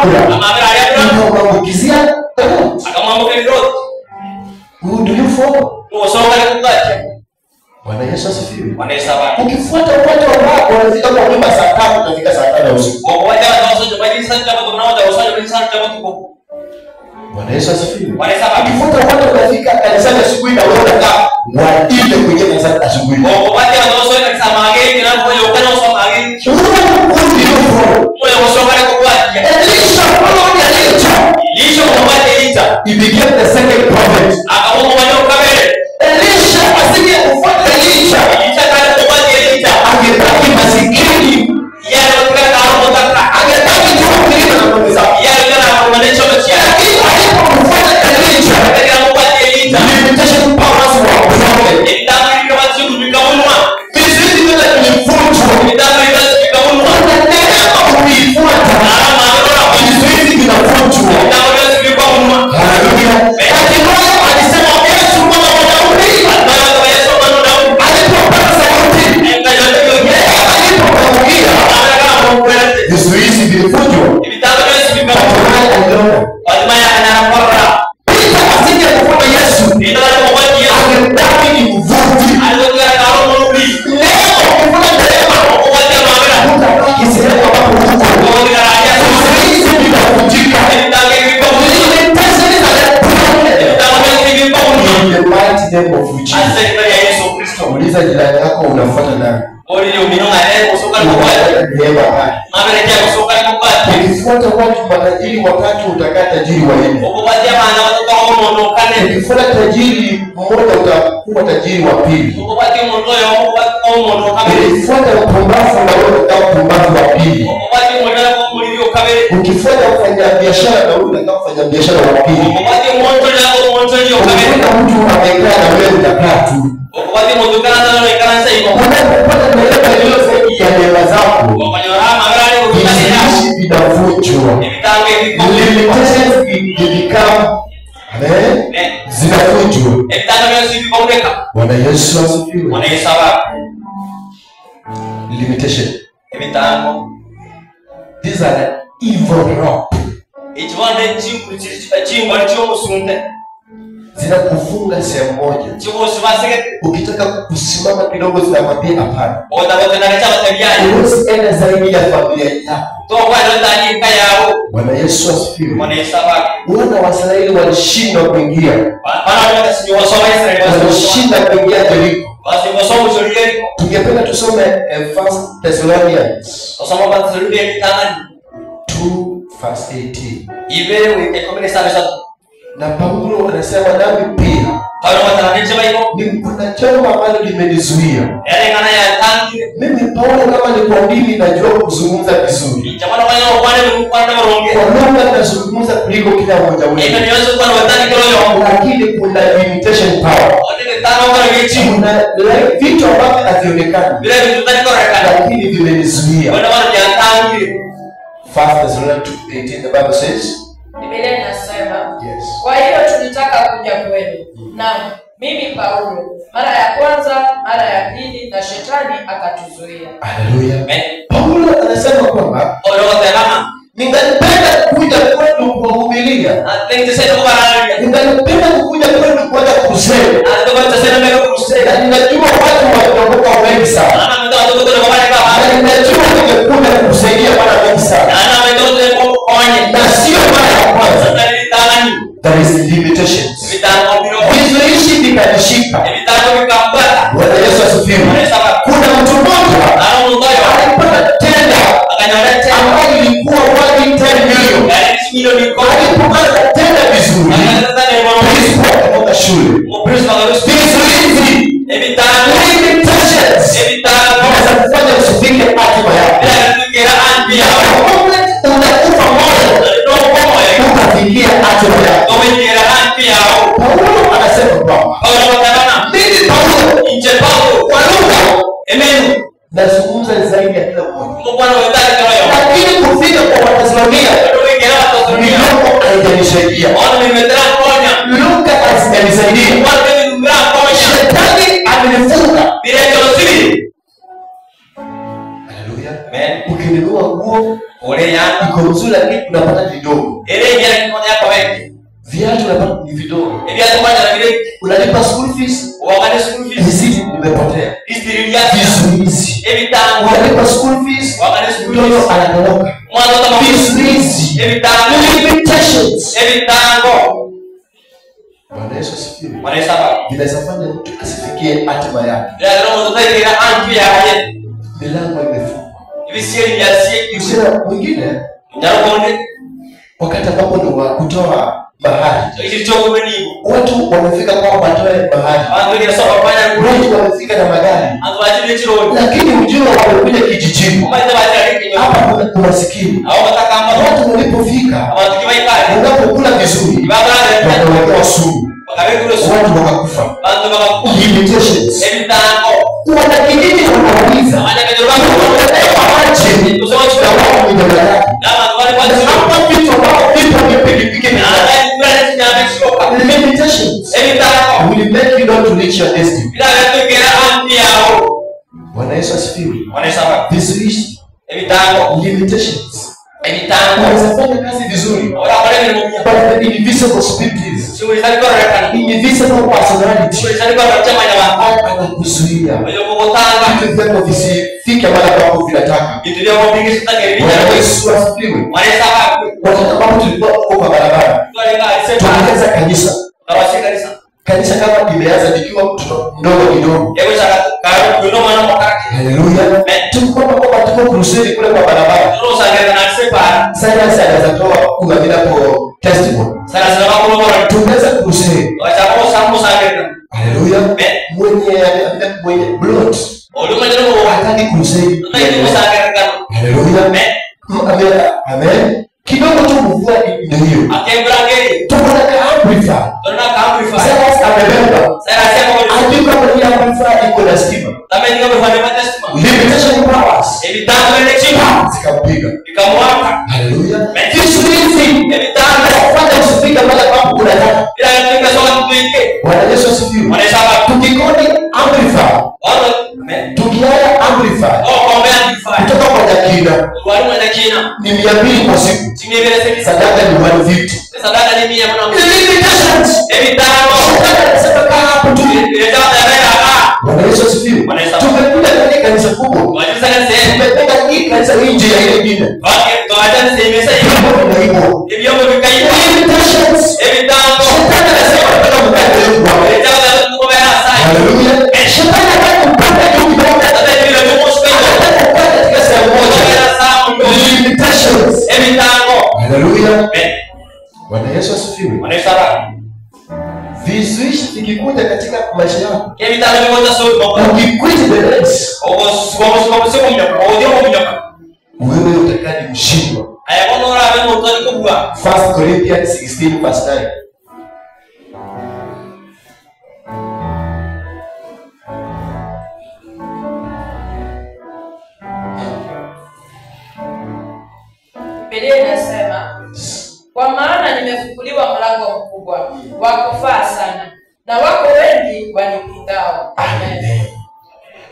Abraham ikamwambukizia Lot. Who do you follow? Bwana Yesu asifiwe. Ukifuata watu ambao wanafika kwa nyumba saa 3 utafika saa 5 usiku. Bwana Yesu asifiwe. Ukifuata watu wanafika kanisani asubuhi na wewe unakaa waile kuingia kanisani asubuhi. Elisha followed Elijah. He became the second prophet. Elisha asingekufuata Elijah, angebaki masikini, angebaki tu kulima na ng'ombe zake. Lakini alipomfuata Elijah, limitation powers were broken. Vizuizi vyote vilivunjwa. Kuna neema ukiifuata, vizuizi vinavunjwa. Haleluya. Hatimaye alisema Yesu mwana wa Daudi. Alipopata sauti, alipokuja, vizuizi vilivunjwa. Hatimaye aliona. Peter asingekufuata Yesu, angebaki ni mvuvi. Leo ukifuata neema, hutabaki sehemu ambapo uko. Vizuizi vitavunjika. In the mighty name of Jesus. Uliza jirani yako unafuata nani? Ukifuata watu matajiri watatu utakaa tajiri wa nne. Ukifuata tajiri mmoja utakuwa tajiri wa pili. Ukifuata mpumbavu na wewe utakuwa mpumbavu wa pili. Ukifuata mfanya biashara na wewe utakuwa mfanya biashara wa pili. Ukifuata mtu amekaa na wewe utakaa tu. Unapopata neema iliyo zaidi ya neema zako, vizuizi vinavunjwa. Limitations become, amen, zinavunjwa. Bwana Yesu asifiwe. Limitation. These are the evil rope. Zinakufunga sehemu moja. Ukitaka kusimama kidogo zinakwambia hapana. Huwezi enda zaidi ya familia yako. Bwana Yesu asifiwe. Wana wa Israeli walishindwa kuingia. Walishinda kuingia Yeriko. Tungependa tusome 1 Thessalonians 2:18. Na Paulo anasema nami pia ni kuna jambo ambalo limenizuia. Mimi Paulo kama ni kwa ndimi najua kuzungumza vizuri. Kwa lugha nazungumza kuliko kila mmoja wenu. Lakini kuna limitation power. Kuna vitu ambavyo havionekani, lakini vimenizuia. 1 Thessalonians 2:18, the Bible says, Biblia inasema, yes. Kwa hiyo tulitaka kuja kwenu. Naam, mimi Paulo, mara ya kwanza, mara ya pili, na shetani akatuzuia. Haleluya. Paulo anasema kwamba ningalipenda kuja kwenu kuwahubiria. Ningalipenda kuja kwenu kuanza kusema. Na ninajua watu wataokoka wengi sana. Na ninajua ningekuja kukusaidia mara mingi sana. Na sio mara ya kwanza. There is limitations. Vizuizi vikanishika. Bwana Yesu asifiwe. Kuna mtu mmoja alipata tenda ambayo ilikuwa worth 10 million. Alipopata tenda vizuri, principal akatoka shule. Vizuizi, limitations vinaweza kufanya usifike hatima yako. Unakufa moyo, utafikia hatima yako. Paulo anasema kwamba mimi Paulo kwa lugha nazungumza zaidi ya kila mmoja, lakini kufika kwa Wathesalonike midomo haijanisaidia, lugha hazijanisaidia, shetani amenifunga. Haleluya. Ukinunua nguo Iko mzuri lakini unapata vidogo. Viatu unapata ni vidogo. Unalipa school fees, risiti imepotea. Vizuizi. Unalipa school fees, mtoto anatoroka. Vizuizi. Limitations. Bwana Yesu asifiwe. Vinaweza fanya mtu asifikie hatima yake. Milango imefungwa. Mwingine wakati ambapo ni wa kutoa mahari, watu wamefika kwa watoe mahari, watu wamefika na magari, lakini ujue wamekuja kijijini hapa kuna umasikini. Watu walipofika, unapokula vizuri wanawekewa sumu, watu wakakufa. Limitations. Wanakijiji wanauliza hapa vitu ambavyo vipo ni pikipiki. Limitations will make you not to reach your destiny. Bwana Yesu asifiwe. Vizuizi, limitations. Unaweza fanya kazi vizuri, but the invisible spirit, invisible personality anakuzuia vitu vyako visifike mahali ambapo vinataka. Bwana Yesu asifiwe. Wakati ambapo tulikuwa huko kwa barabara, tulianza kanisa. Kanisa kama imeanza nikiwa mtoto mdogo kidogo. Haleluya. Tulikuwa kwa tuko crusade kule kwa barabara. Sasa anaweza toa ungamina kwa testimony. Tumeanza crusade. Haleluya. Mwenye blood. Hataki crusade. Haleluya. Amen. Kidogo tu mvua ndio hiyo. Tuko na amplifier. Sasa amebeba. Ajui kama hii amplifier iko na stima. Limitation powers. Zikampiga. Haleluya. Vizuizi. Kufanya usifike mahali ambapo unataka. Bwana Yesu asifiwe. Tukikodi amplifier. Tukiaya amplifier. Kutoka kwa Nyakina ni 200 kwa siku. Sadaka ni 150. Limitations. Shetani anasema kaa hapo tu. Bwana Yesu asifiwe. Tumekuja katika kanisa kubwa. Tumependa hii kanisa nje ya ile nyingine. Limitations. Shetani anasema nataka mkae karibu. Haleluya. Shetani anataka kupanda juu kidogo. Anataka kukaa katika sehemu moja. Limitations. Haleluya. Bwana Yesu asifiwe. Vizuizi vikikuja katika maisha yako, ukiquit the race, wewe utakaa ni mshindwa. 1 Corinthians 16 verse 9. Biblia inasema, kwa maana nimefunguliwa mlango mkubwa wa kufaa sana, na wako wengi wanipingao. Amen.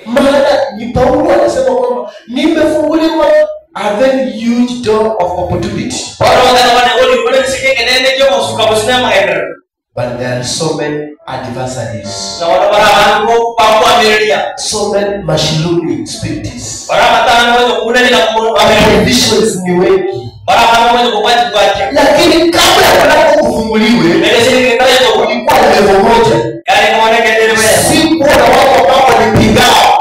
Maana ni Paulo anasema kwamba nimefunguliwa a very huge door of opportunity. But there are so many adversaries. So many mashirumi spirits. Conditions ni wengi. Lakini kabla mlango ufunguliwe, ulikuwa na level moja. Sikuwa na watu ambao walipingao.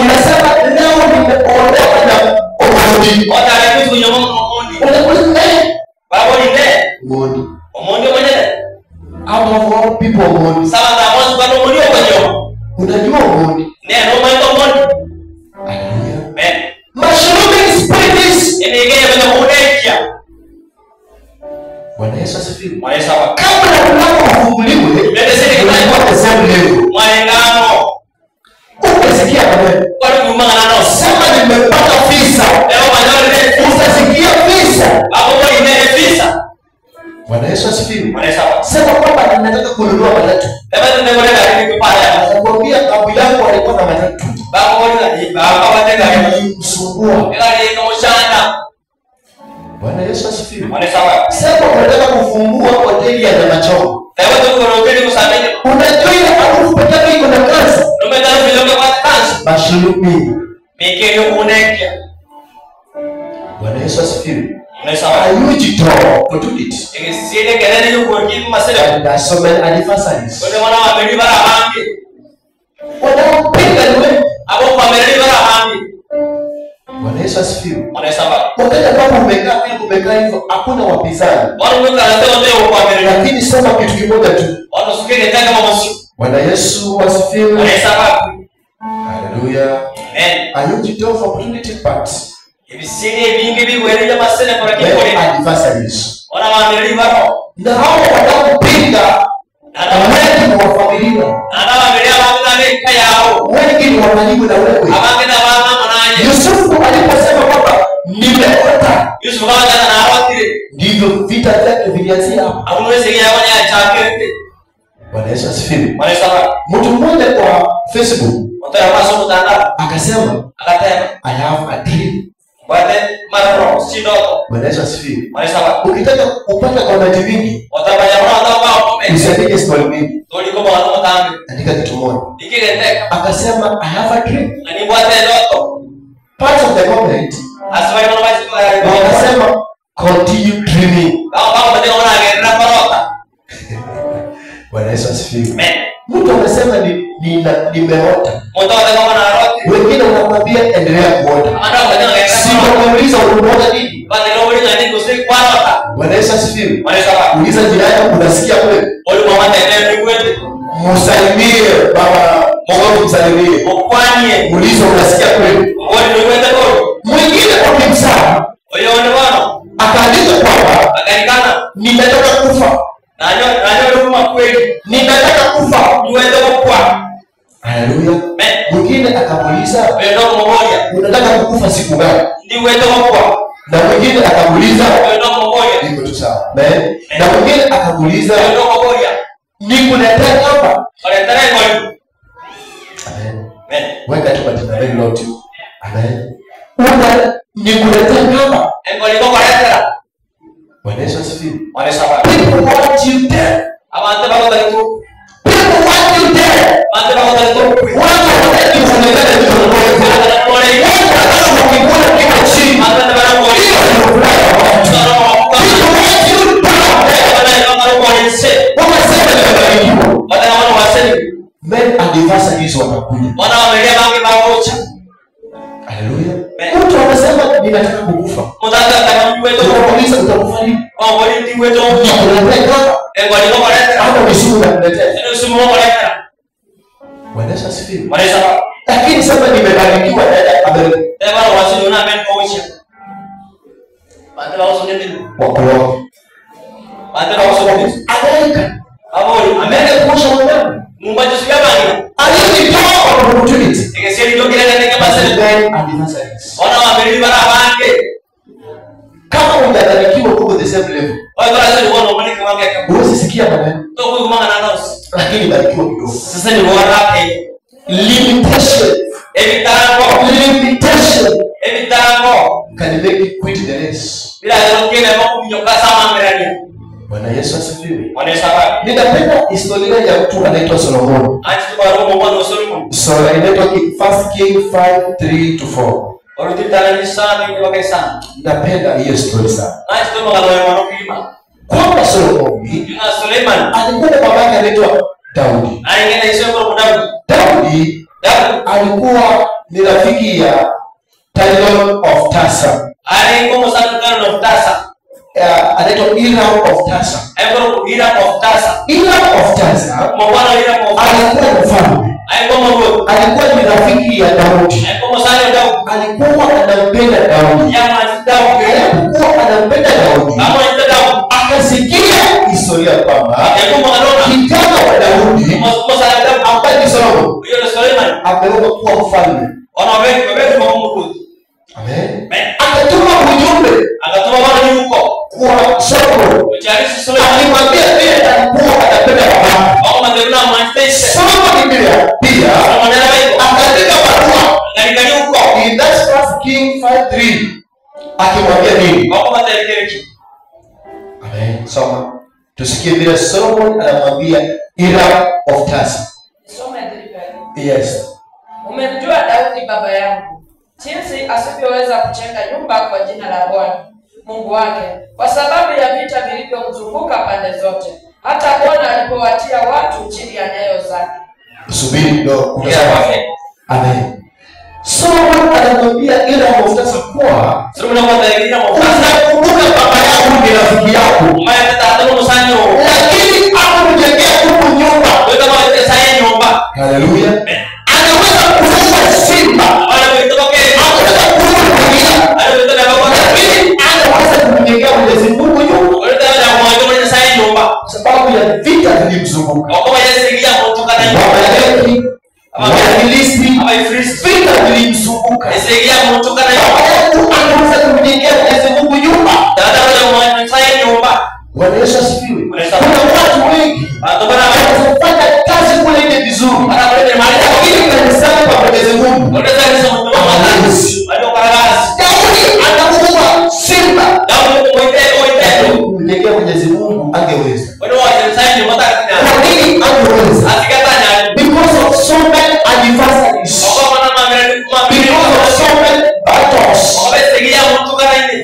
Unasema leo nimeolewa na Omondi. Omondi. Out of all people Omondi. Unajua Omondi? Haleluya. Mushrooming spirits. Bwana Yesu asifiwe. Kabla mlango ufunguliwe, ulikuwa the same level. Ukisikia amen. Sema nimepata visa. Utasikia visa. Bwana Yesu asifiwe. Sema kwamba ninataka kununua matatu. Nakwambia babu yangu alikuwa na matatu. Bwana Yesu asifiwe. Sema unataka kufungua hoteli ya nyama choma. Unajua ile harufu pekee yake iko na kansa. Mashulumi. Bwana Yesu asifiwe. A huge door opportunity. And there are so many adversaries. Wanaopinga ni wengi. Bwana Yesu asifiwe. Wakati ambapo umekaa vile umekaa hivyo hakuna wapinzani. Lakini sema kitu kimoja tu. Bwana Yesu asifiwe. Hallelujah. Amen. A huge door for opportunity, but many adversaries. Na hao wanaopinga wengi ni wa familia. Wengi ni wa karibu na wewe. Yusufu aliposema kwamba nimeota, ndivyo vita vyake vilianzia hapo. Bwana Yesu asifiwe. Mtu mmoja kwa Facebook akasema, I have a dream. Bwana Yesu asifiwe. Ukitaka kupata comment mingi, usiandike story mingi. Andika kitu moja. Akasema I have a dream. Part of the comment wakasema continue dreaming. Bwana Yesu asifiwe. Mtu anasema nimeota. Wengine wanakuambia endelea kuota. Sikuuliza unaota nini? Bwana Yesu asifiwe. Uliza jirani unasikia kule? Msalimie baba, Mungu msalimie. Uliza unasikia kule? Mwingine kwa kimsaa akaandika kwamba ninataka kufa. Ninataka kufa. Haleluya. Mwingine akamuuliza unataka kukufa siku gani? Na mwingine akamuuliza niko tu sawa. Na mwingine akamuuliza nikuletea hapa. Amen. Weka tu katika very lot. Amen. Una nikuletea hapa. Bwana Yesu asifiwe. People want you dead. People want you dead. Watu wanataka kuonekana kitu kimoja. Watu wanataka kukuona kama chini. Hiyo ndio furaha ya watu. People want you down. Wanasema nimebarikiwa. Men adversaries watakuja. Haleluya. Mtu anasema ninataka kukufa. Unamuuliza utakufa lini? Nikuletea hapa. Hata misumu nakuletea. Bwana Yesu asifiwe. Lakini sasa nimebarikiwa naenda Amerika. Wakorofi. Amerika. Ameenda kuosha wanadamu. Aliyejitoa opportunity. Men adversaries. Kama hujabarikiwa uko the same level. Huwezi sikia maneno. Lakini barikiwa kidogo. Limitation. Limitation. Can make you quit the race. Bwana Yesu asifiwe. Ninapenda historia ya mtu anaitwa Solomon. So inaitwa 1 King 5:3-4. Napenda hiyo story sana. Kwamba Solomon alikuwa na baba yake anaitwa Daudi. Daudi alikuwa ni rafiki ya Talon of Tarsus. Anaitwa Hiram of Tarsus. Hiram of Tarsus alikuwa mfalme. Alikuwa ni rafiki ya Daudi. Alikuwa anampenda Daudi. Alikuwa anampenda Daudi. Akasikia historia kwamba kijana wa Daudi ambaye ni Solomon amewekwa kuwa mfalme. Amen. Akatuma ujumbe. Kwa Solomon. Alimwambia vile alikuwa anapenda baba. Solomon pia akaandika barua. In that 1 King 5:3 akimwambia nini? Amen. Soma. Tusikie vile Solomon anamwambia Hiram of Tyre. Soma 3:5. Yes. Umemjua Daudi baba yangu, jinsi asivyoweza kujenga nyumba kwa jina la Bwana Mungu wake, kwa sababu ya vita vilivyomzunguka pande zote, hata Bwana alipowatia watu chini ya nyayo zake. Subiri kidogo. Amen. Solomon anamwambia Hiram of Tyre kuwa unakumbuka baba yangu ni rafiki yako, lakini hakujengea huku nyumba. Haleluya. Anaweza kuua simba, anaweza kuua dunia, lakini anaweza kumjengea Mwenyezi Mungu nyumba, kwa sababu ya vita vilimzunguka. Waamaleki, Wafilisti, vita vilimzunguka. Baba yangu anaweza kumjengea Mwenyezi Mungu nyumba. Bwana Yesu asifiwe. Kuna watu wengi wanafanya kazi kule nje vizuri, lakini kanisani pa Mwenyezi Mungu Daudi anamuua simba. Kumjengea Mwenyezi Mungu angeweza. Kwa nini angeweza? Because of so many adversaries. Because of so many battles.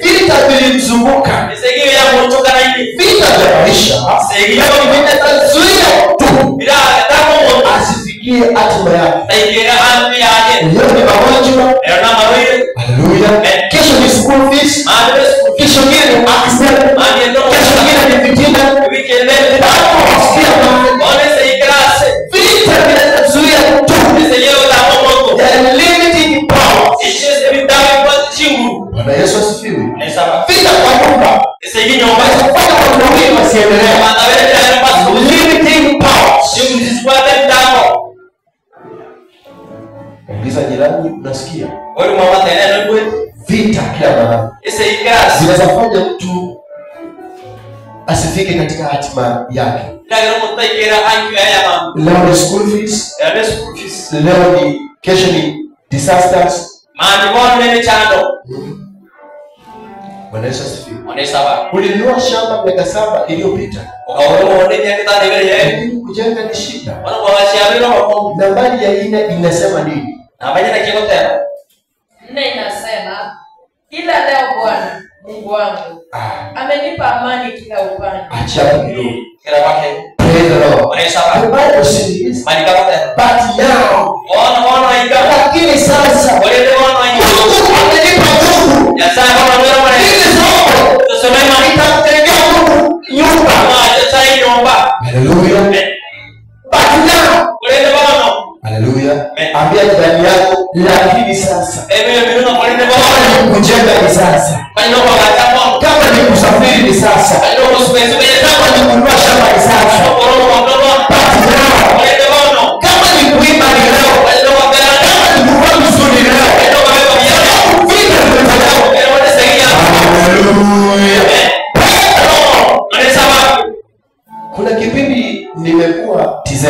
Vita vilimzunguka. Vita vya maisha vinazuia tu asifikie hatima yake. Leo ni magonjwa. Haleluya. Kesho ni school fees. Kesho nyingine ni accident. Kesho nyingine ni fitina. Vita vinazuia tu. The limiting power. Bwana Yesu asifiwe. Vita kwa nyumba inafanya watu wawili wasiendelee. Limiting powers. Uliza jirani, unasikia? Vita kila mahali zinaweza mtu asifike katika hatima yake. Leo ni school fees, leo ni kesho ni disasters. Bwana Yesu asifiwe. Ulinunua shamba miaka 7 iliyopita. Kujenga ni shida. Nambari ya 4 inasema nini? 4 inasema, ila leo Bwana Mungu wangu amenipa amani kila upande. Acha kidogo. Praise the Lord. The Bible says, but now, lakini sasa Mungu amenipa nguvu. Nitamjengea Mungu nyumba. Haleluya. But now, haleluya. Ambia jirani yako, lakini sasa. Kama ni kujenga ni sasa. Kama ni kusafiri ni sasa. Kama ni kununua shamba ni sasa. But now, kama ni kuimba ni leo. Kama ni kuvaa vizuri ni leo. Vita vimetolewa. Haleluya. Kuna kipindi nimekuwa TZ.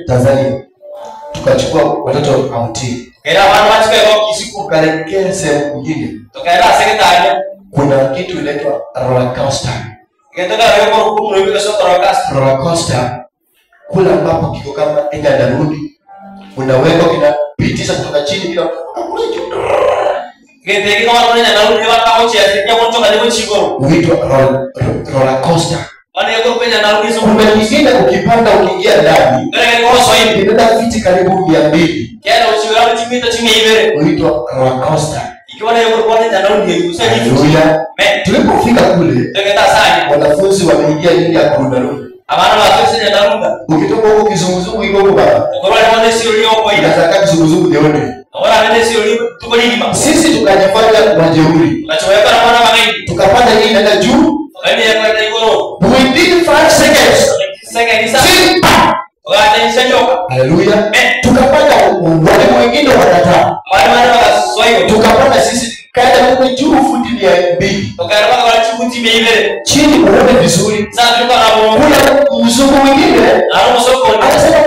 Tanzania. Tukachukua watoto out. Tukaelekea sehemu nyingine. Kuna kitu inaitwa roller coaster. Roller coaster kula ambapo kiko kama enda narudi, unaweka kinapitisha kutoka chini kila huitwa roller coaster. Kumbe kingine ukipanda ukiingia ndani inaenda fiti karibu 200. Huitwa roller coaster. Haleluya. Tulipofika kule wanafunzi wameingia ile ya kurundarunda. Ukitoka huko kizunguzungu iko huko baba. Inataka kizunguzungu nione. Sisi tukajifanya wajeuri. Tukapanda hii inaenda juu. Within 5 seconds. Haleluya. Tukapanda wale wengine wakataa. Tukapanda sisi kaenda huko juu futi 200. Chini uone vizuri. Kuna mzungu mwingine anasema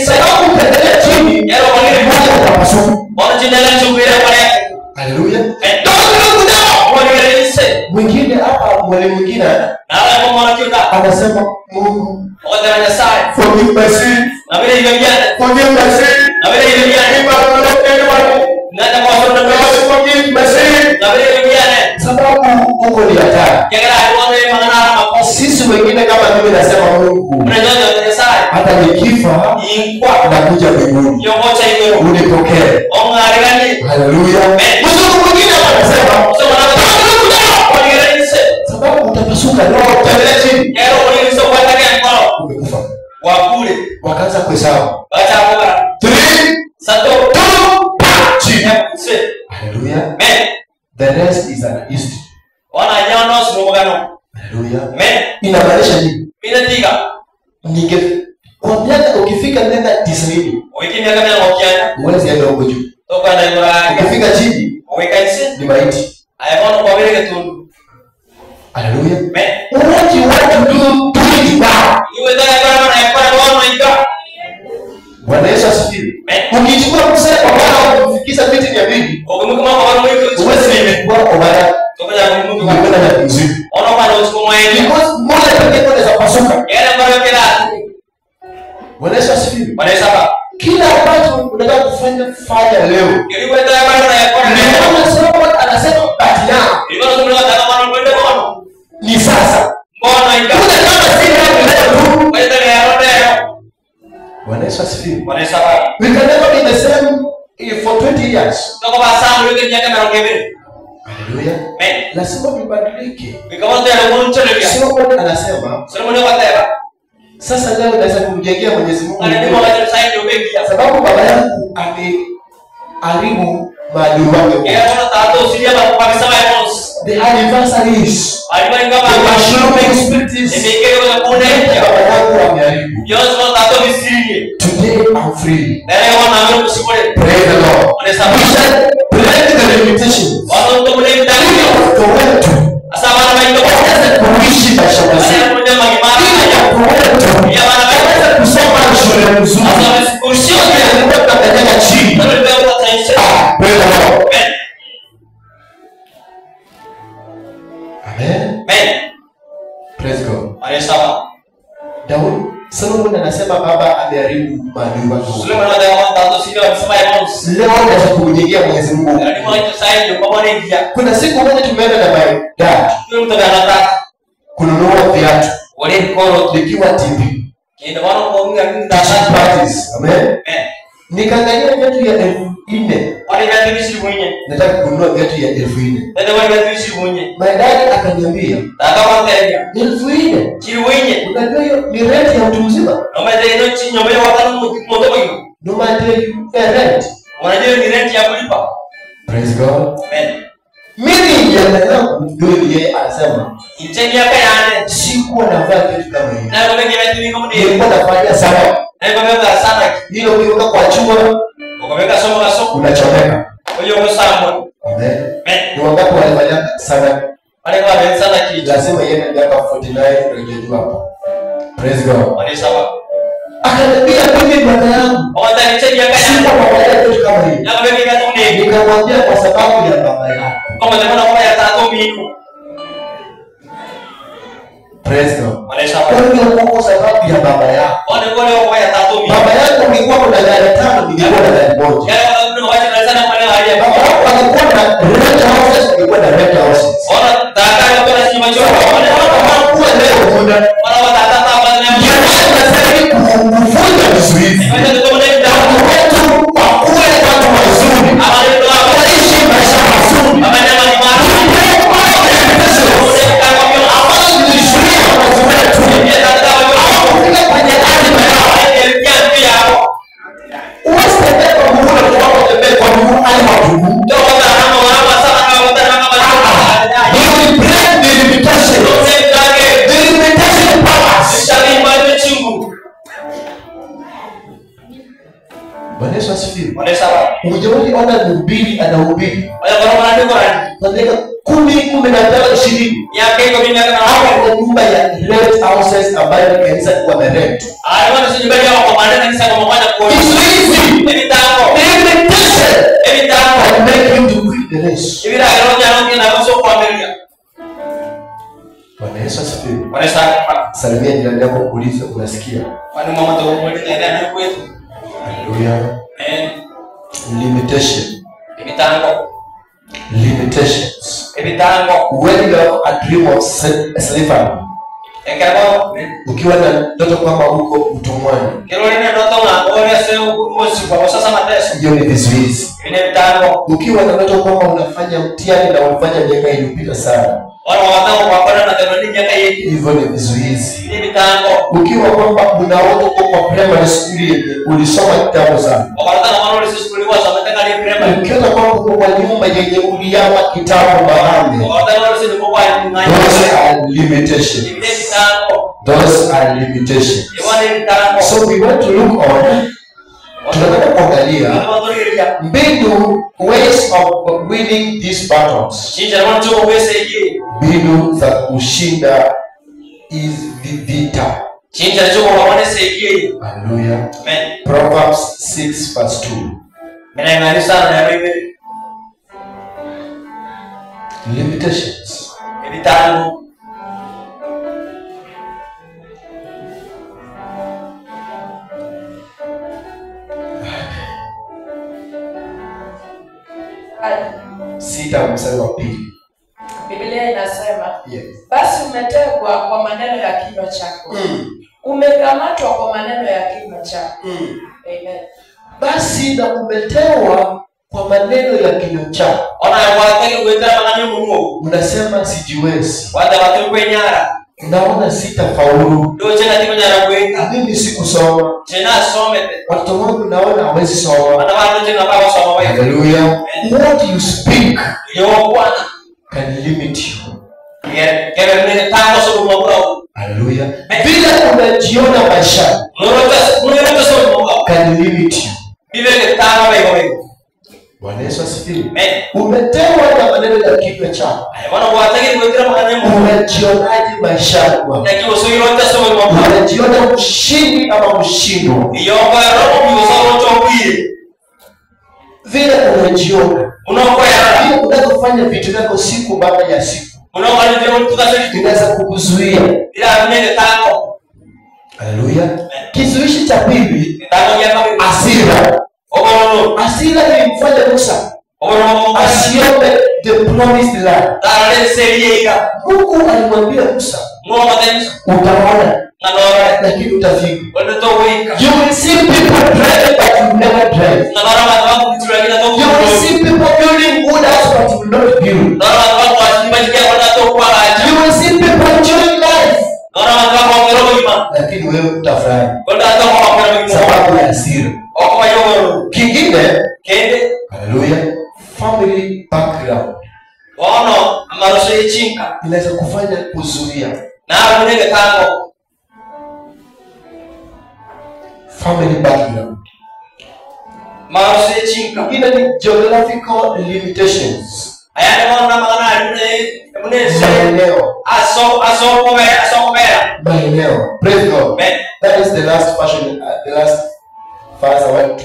sababu ukiangalia chini Haleluya. Don't look down. Mwingine hapa, mwalimu mwingine anasema Mungu, forgive my sin. Forgive my sin. Forgive my sin. Sababu huko ni hatari. Sisi wengine kama mimi nasema Mungu, hata nikifa nakuja mbinguni, unipokee. Haleluya. Mzungu mwingine hapa anasema sababu utapasuka roho, utaendelea chini, umekufa. Wakaanza kuhesabu 3 2 chini. Haleluya. The rest is an history. Haleluya. Inamaanisha nini? Ninge kwa miaka ukifika miaka 90 huwezi enda huko juu. Ukifika chini ni maiti. Haleluya. What you want to do, do it now. Bwana Yesu asifiwe. Ukichukua msala kwa Bwana kufikisha viti 200, huwezi kuwa kwa Bwana. Because moja pekee inaweza pasuka. Bwana Yesu asifiwe. Kila ambacho unataka kufanya, fanya leo. Ndio anasema but now. Ni sasa. Bwana Yesu asifiwe. We can never be the same for 20 years. Haleluya. Lazima tubadilike. Solomon anasema, sasa leo naweza kumjengea Mwenyezi Mungu, sababu baba yangu ameharibu maadui wake. The anniversaries, the mushrooming spirits, baba yangu ameharibu. Today I'm free. Praise the Lord. We shall break the limitations. Watoto wetu waweze kuishi maisha mazuri, watoto wetu waweze kusoma shule nzuri, sio kukanyaga chini. Praise the Lord. Amen. Praise God. Daudi, Solomon anasema baba ameharibu maadui wake. Leo naweza kumjengea Mwenyezi Mungu. Kuna siku moja tumeenda na my dad kununua viatu nikiwa TV. Amen. Nikaangalia viatu ya 4,000. Nataka kununua viatu ya 4,000. My dad akaniambia 4,000. Unajua hiyo ni rent ya mtu mzima. No matter you rent. Unajua ni rent ya kulipa. Praise God. Amen. Mimi yangu ndio yeye anasema miaka yane sikuwa navaa vitu kama hivi. Na kwa nilikuwa nafanya sana. Na sana. Hilo ukiweka kwa chuma, ukaweka somo la soko, unachomeka. Kwa hiyo msambo. Amen. Ni wangapi walifanya sana? Wale kwa sana kitu. Lazima yeye miaka 49 ndio jua hapo. Praise God. Wale sawa. Akaniambia mimi bwana yangu. Sikuwa nafanya vitu kama hivi. Na kwa nikamwambia kwa sababu ya baba yako. Kama jamaa kwa ya tatu minu. Praise God. Kwa sababu ya baba yako. Baba yako angekuwa na gari 5, ningekuwa na gari 1. Baba yako angekuwa na rent houses, ningekuwa na rent houses. Hakuwa leo muda. Kuvunja vizuizi. Watu wetu wakuwe watu wazuri. Waishi maisha mazuri. Bwana Yesu asifiwe. Hujawahi ona mhubiri anahubiri kwa miaka 10, 15, 20 hapo kwa nyumba ya rent houses ambayo ni kanisa kwa rent. Kizuizi. Limitation. the race. Bwana Yesu asifiwe. Salimia jirani yako kuuliza unasikia. Hallelujah. Amen. Limitation. Limitations. When you have a dream of slavery, ukiwa na ndoto kwamba uko utumwani, hiyo ni vizuizi. Ukiwa na ndoto kwamba unafanya mtihani na ulifanya miaka iliyopita sana, hivyo ni vizuizi. Ukiwa kwamba unaota uko kwa primary school yenye ulisoma kitambo sana, ukiona kwamba uko kwa nyumba yenye uliama kitambo mahali, those are limitations. Those are limitations. So we want to look on, tunataka kuangalia mbinu, ways of winning these battles, mbinu za kushinda hizi vita. Hallelujah. Proverbs 6 verse 2. Limitations. Sita mstari wa pili. Biblia inasema, yes, basi umetegwa kwa maneno ya kinywa chako. Umekamatwa kwa maneno ya kinywa chako. Amen. Basi na umetewa kwa maneno ya kinywa chako. Unasema sijiwezi. Naona sitafaulu. Mimi sikusoma. Watoto wangu naona hawezi soma. Hallelujah. What you speak can limit you. Hallelujah. Vile unajiona maisha can limit you. Bwana Yesu asifiwe. Umetewa na maneno ya kinywa chako. Unajionaje maishani mwako? Unajiona mshindi ama mshindwa? Vile unajiona, vile unavyofanya vitu vyako siku baada ya siku, inaweza kukuzuia. Haleluya. Kizuishi cha pili, hasira. Hasira ilimfanya Musa asiombe the promised land. Mungu alimwambia Musa, utaona lakini utafika. You will see people driving but you will never drive. You will see people building good house but you will not build. You will see people enjoying life lakini wewe utafurahi sababu ya hasira. Kingine, haleluya, family background inaweza kufanya kuzuia. Family background. Kingine ni geographical limitations. Maeneo. Praise God. That is the last version, the last verse I want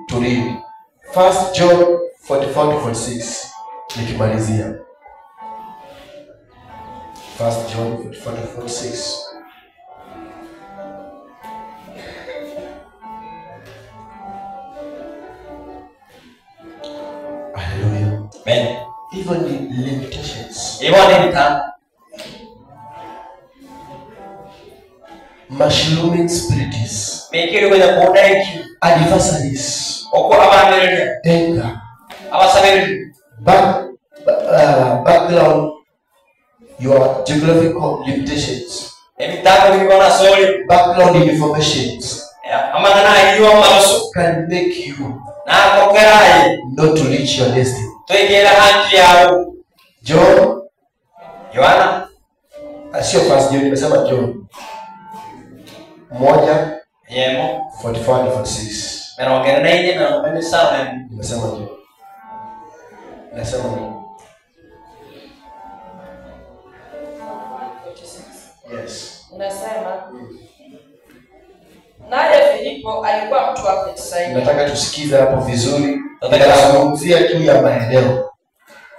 to read. 1 John 44-46. Nikimalizia. 1 John 44-46. Hallelujah. Amen. Even the limitations. Mushrooming spirits. Adversaries. Anger. Background, your geographical limitations. Background informations can make you not to reach your destiny. John, sio first John, nimesema John 1 44-46. Nimesema John. Nasema nini? Yes. Nasema. Naye Filipo alikuwa mtu wa Bethsaida. Nataka tusikize hapo vizuri. Tunazungumzia juu ya maeneo.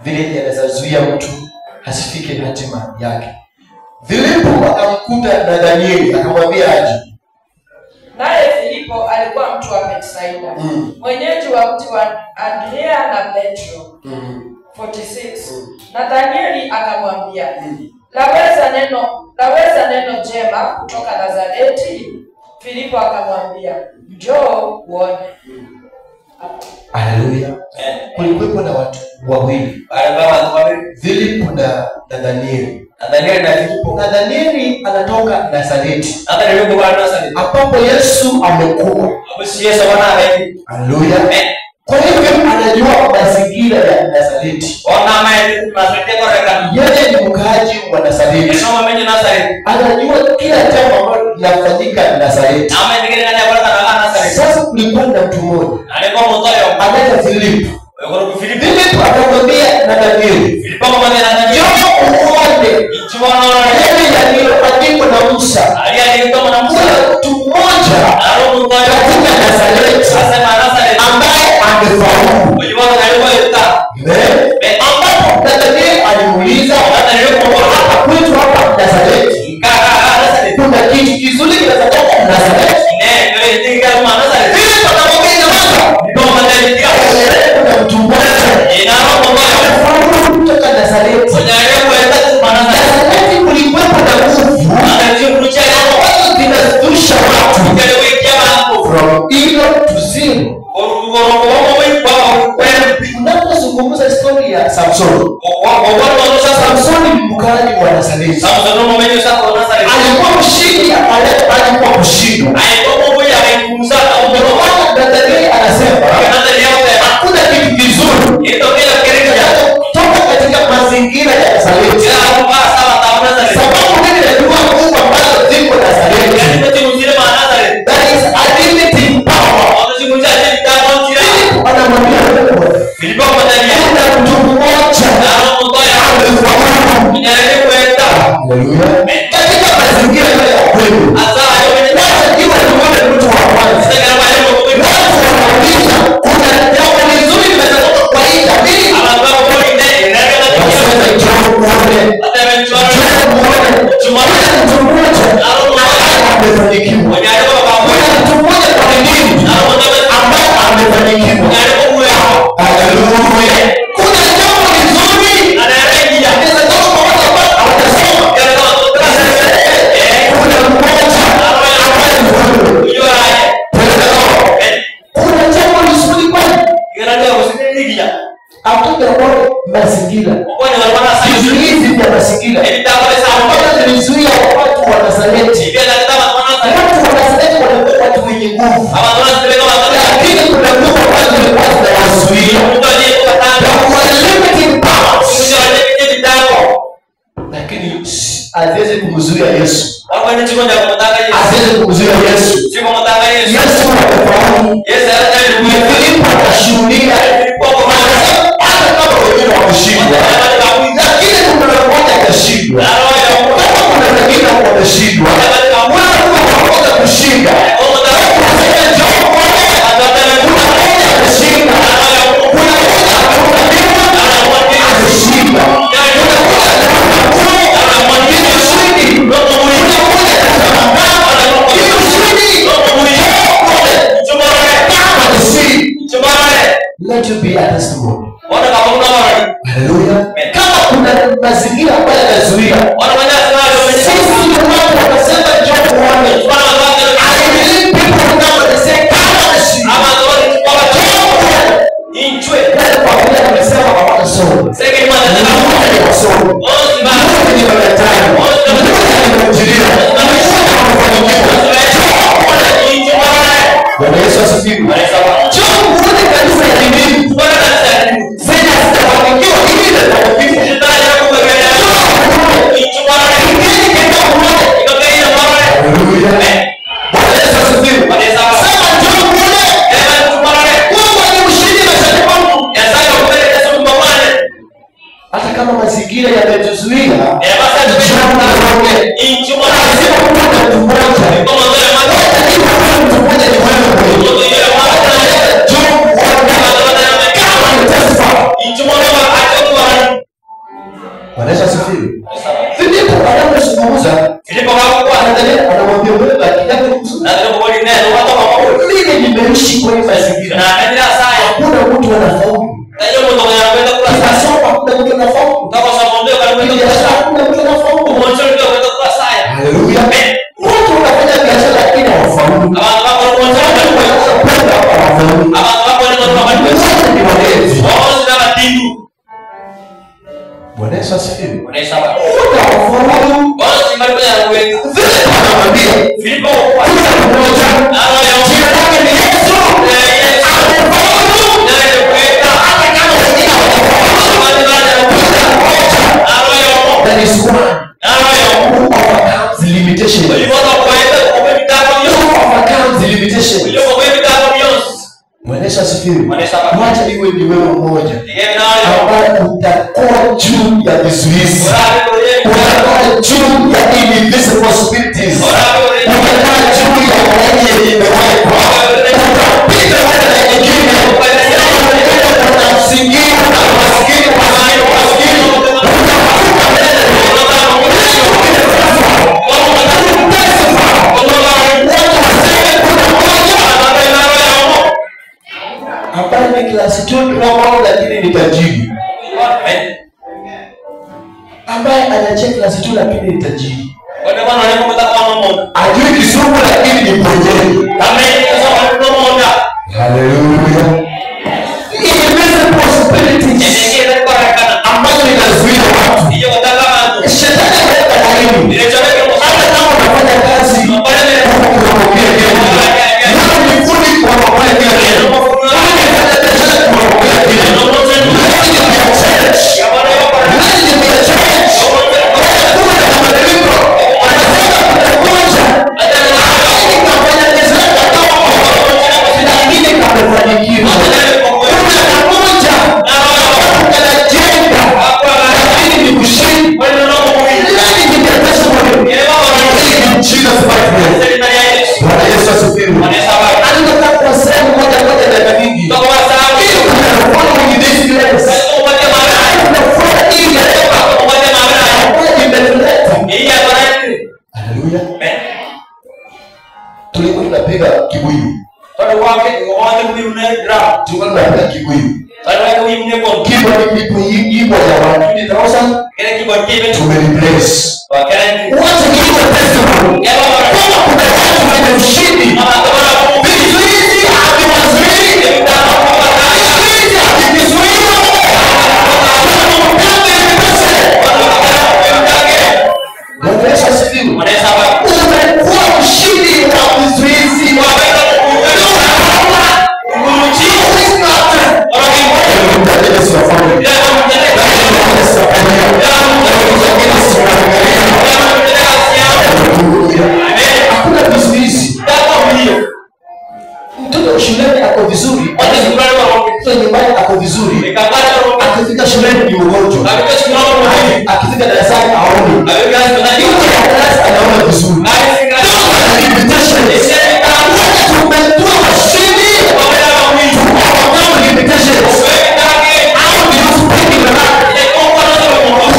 vile yanaweza zuia mtu asifike hatima yake. Filipo akamkuta Nathanieli akamwambia aje. Naye Filipo alikuwa mtu wa Betsaida, mwenyeji wa mji wa Andrea na Petro. 46. Nathanieli akamwambia, laweza neno jema kutoka Nazareti? Filipo akamwambia, njoo uone. Haleluya. Kulikuwepo na watu wawili, Filipo na Nathanieli. Nathanieli anatoka Nazareti, ambapo Yesu amekuwa. Haleluya. Kwa hivyo anajua mazingira ya Nazareti. Yeye ni mkaaji wa Nazareti. Anajua kila jambo ambalo linafanyika Nazareti. Sasa kulikuwa na mtu mmoja anaitwa Filipo. Filipo akamwambia Nathanieli, njoo uone yale yaliyoandikwa na Musa. Kuna mtu mmoja katika Nazareti ambaye amefaulu. Ambapo Nathanieli alimuuliza, hapa kwetu hapa Nazareti kuna kitu kizuri kinatoka Nazareti? Filipo akamwambia, kuna mtu mmoja amefaulu kutoka Nazareti. Nazareti kulikuwepo na nguvu ambazo zinazusha watu from evil to zero. Unapozungumza story ya Samson, Samson ni mkali wa Nazareti. Alikuwa mshindi, alikuwa kushindwa. Nathanieli anasema hakuna kitu kizuri kutoka katika mazingira ya Nazareti. Sababu mimi najua nguvu ambazo ziko Nazareti. That is a limiting power. Anamwambia kuna mtu mmoja amefaulu. Haleluya. Katika mazingira ya kweli, wacha iwe tuone mtu wa kwanza. Watu wanauliza kuna jambo lizuri limetoka kwa hii jamii. Wasema njoo muone. Njoo muone. Kuna mtu mmoja amefanikiwa. Kuna mtu mmoja kwa dini ambaye amefanikiwa. Haleluya. Kuna jambo lizuri limetoka kwa watu ambao hawatasoma. Kuna mmoja ambaye amefaulu. Kuna jambo lizuri kwani atoka mazingira, vizuizi vya mazingira ambazo zilizuia watu wa Nazareti. Watu wa Nazareti walikuwa watu wenye nguvu, lakini kuna nguvu ambazo zilikuwa zinawazuia. Limiting powers, lakini haziwezi kumzuia Yesu. Haziwezi kumzuia Yesu. Yesu amefaulu. Filipo akashuhudia, hata kama wengine wameshindwa, lakini kuna mmoja akashindwa. Kama kuna wengine wameshindwa, wewe unaweza kushinda. Unasema njoo uone, kuna mmoja ameshinda, kuna mmoja ameshinda, kuna mmoja ameshinda, kuna mmoja Let you be a testimony. Hallelujah. Kama kuna mazingira ambayo yanazuia, sisi ni watu wanasema njoo uone. I believe people who come and say come and see. Njoo uone. Kwa vile wamesema hawatasoma. Wasoma. Ni madaktari. Ni mainjinia. Bwana Yesu asifiwe. Njoo uone kanisa ya dini. Zenye hazijafanikiwa, hili limefanikiwa. Haleluya. Bwana Yesu asifiwe. Sema njoo uone. Mungu ni mshindi maishani mwangu. Hata kama mazingira yametuzuia, njoo uone. Lazima kuwe na mtu mmoja. Mtu mmoja ni wewe. Njoo uone. Kama ni testify. anafaulu. Kimasomo hakuna mtu anafaulu. Kibiashara hakuna mtu anafaulu. Haleluya. Watu wanafanya biashara lakini hawafaulu. Watu hawafaulu. Wote ni walevi. Bwana Yesu asifiwe. Wote hawafaulu. Vile anamwambia Filipo, kuna mmoja jina lake ni Yesu, amefaulu. Hata kama wengine hawajafaulu, kuna mmoja. There is one who overcomes limitation. Who overcomes limitation. Bwana Yesu asifiwe. Wacha iwe ni wewe mmoja ambaye utakuwa juu ya vizuizi, utakuwa juu ya invisible possibilities, utakuwa juu ya laini yenye imewekwa, utapita wewe na nyingine. Kuna msingi, kuna maskini, maskini, maskini, utavuka mbele. Ambaye ni class 2 drama lakini ni tajiri. Ambaye anacheka class 2 lakini ni tajiri. Ajui Kizungu lakini ni mwenyewe. Haleluya. Invisible possibilities ambazo inazuia watu. Shetani anaweka laini. Hata kama unafanya kazi, unapokea kile. Wewe ni fundi, unapokea kile. Tulikuwa tunapiga kibuyu. Tulikuwa tunapiga kibuyu. Keyboard ya 120,000 tumereplace. Wacha kiwe testimony. Kama kuna watu wenye ushindi, vizuizi haviwazuii. Vizuizi havivizuii. Bwana Yesu asifiwe. Umekuwa mshindi wa vizuizi. Hakuna vizuizi. Mtoto shuleni ako vizuri, mtoto nyumbani ako vizuri, akifika shuleni ni mgonjwa, akifika darasani haoni, nje ya darasa anaona vizuri. Tumekuwa washindi, tumeovercome limitations. How do you speak in the life?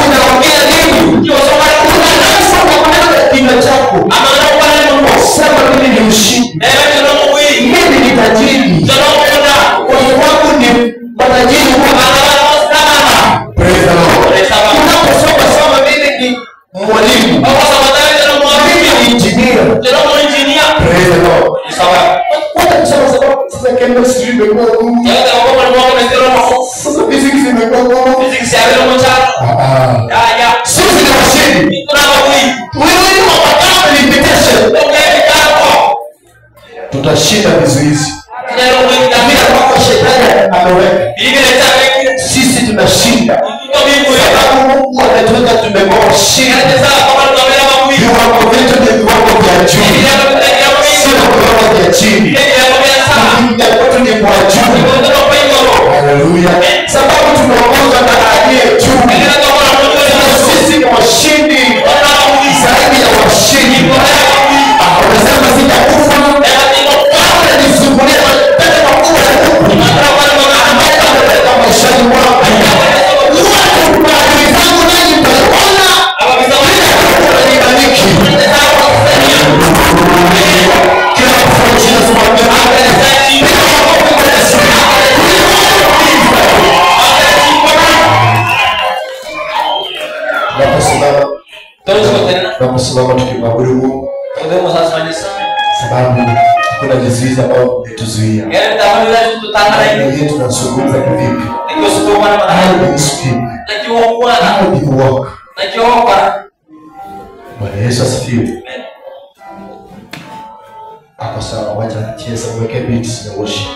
Unaongea nini? Unaanza kwa maneno ya kinywa chako. Sema mimi ni mshindi. Mimi ni tajiri. Watu wangu ni matajiri. Praise the Lord. Unaposoma soma mimi ni mwalimu. Mimi ni engineer. Praise the Lord. Wacha kusema sababu sasa chemistry imekuwa ngumu. Sasa physics imekuwa ngumu. Sisi ni washindi. We will overcome limitation. Tutashinda vizuizi. Bila kwako shetani ameweka. Sisi tunashinda. Sababu Mungu ametuweka tumekuwa washindi. Viwango vyetu ni viwango vya juu, sio viwango vya chini. Kuingia kwetu ni kwa juu. Haleluya. Sababu tunaongozwa na aliye juu. Sisi ni washindi, zaidi ya washindi. Unasema sitakufa. Kabla nisumbulie matendo makubwa ya Mungu ambaye ameweka maishani mwangu. Watu maadui zangu nanyi mtaona bila kunibariki. Kila mtu jina sema amen. Tunasimama tukimwabudu Mungu sababu hakuna vizuizi ambavyo vimetuzuia. Yeye tunazungumza kivipi? How do you speak? How do you walk? Bwana Yesu asifiwe. Ako sawa, wacha cheza, mweke beats na worship.